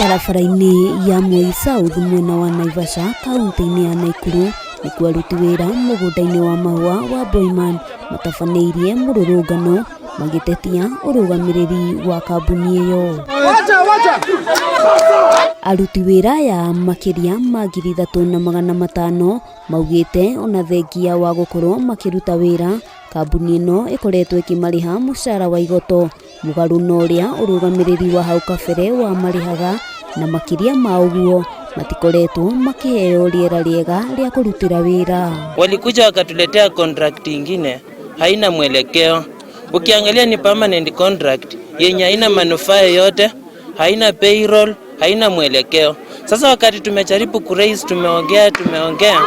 Barabara-inĩ ya Moi South mwena wa Naivasha kaunti-inĩ ya Naikuru nĩkuo aruti wĩra mũgũnda-inĩ wa mahũa wa Boyman matabanĩirie mũrũrũngano magĩtetia ũrũgamĩrĩri wa kambuni ĩyo. Aruti wĩra aya makĩria ma 3,500 maugĩte ona thengia wa gũkorwo makĩruta wĩra kambuni ĩno ĩkoretwo ĩkĩmarĩha mũcara wa igoto mũgarũ na ũrĩa ũrũgamĩrĩri wa hau kabere wa marĩhaga na makĩria ma ũguo matikoretwo makĩheo rĩera rĩega rĩa kũrutĩra wĩra. Walikuja wakatuletea contract ingine haina mwelekeo. Ukiangalia ni permanent contract yenye haina manufaa yoyote, haina payroll, haina mwelekeo. Sasa wakati tumejaribu kuraise, tumeongea tumeongea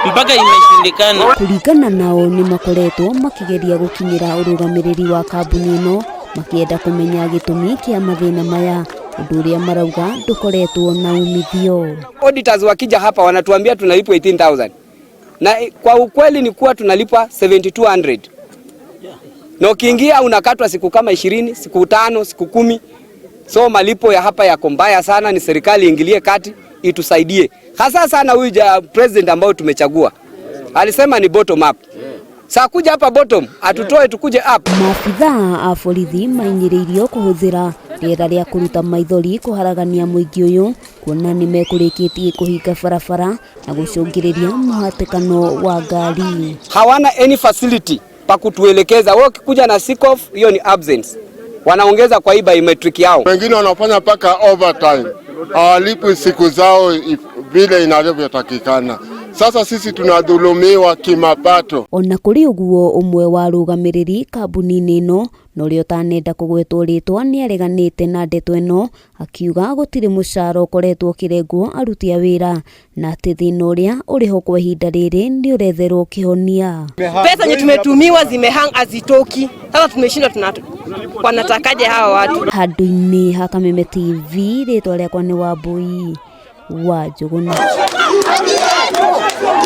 mpaka imeshindikana. Kũringana nao nĩ makoretwo makĩgeria gũkinyĩra ũrũgamĩrĩri wa kambuni ĩno makĩenda kũmenya gĩtũmi kĩa mathĩna maya, ũndũ ũrĩa marauga ndũkoretwo na umithio. Auditors wakija hapa wanatuambia tunalipwa 18,000 na kwa ukweli ni kuwa tunalipwa 7200 na ukiingia unakatwa siku kama 20, siku 5, siku 10. So malipo ya hapa yako mbaya sana, ni serikali ingilie kati itusaidie, hasa sana huyu president ambao tumechagua alisema ni bottom up. Sasa kuja hapa bottom atutoe tukuje up. Maabithaa a borithi mainyĩrĩirio kũhũthĩra rĩera rĩa kũruta maithori kũharagania mũingĩ ũyũ kuona nĩ mekũrĩkĩtie kũhinga barabara na gũcũngĩrĩria mũhatĩkano wa ngari. Hawana any facility pa kutuelekeza. Wewe ukikuja na sick off, hiyo ni absence, wanaongeza kwa hii biometric yao. Wengine wanafanya mpaka overtime, hawalipwi siku zao vile inavyotakikana. Sasa sisi tunadhulumiwa kimapato. Ona kũrĩ ũguo, ũmwe wa arũgamĩrĩri kambuni-inĩ ĩno na ũrĩa ũtanenda kũgwetwo rĩtwa nĩareganĩte na ndeto ĩno, akiuga gũtirĩ mũcara ũkoretwo ũkĩrengwo aruti a wĩra na atĩ thĩna ũrĩa ũrĩho kwa ihinda rĩrĩ nĩ ũretherwo kĩhonia. Pesa yenye tumetumiwa zimehang, hazitoki. Sasa tumeshindwa, tuna wanatakaje hawa watu? Handũ-inĩ ha Kameme TV, rĩtwa rĩakwa nĩ Wambui wa Njũgũna.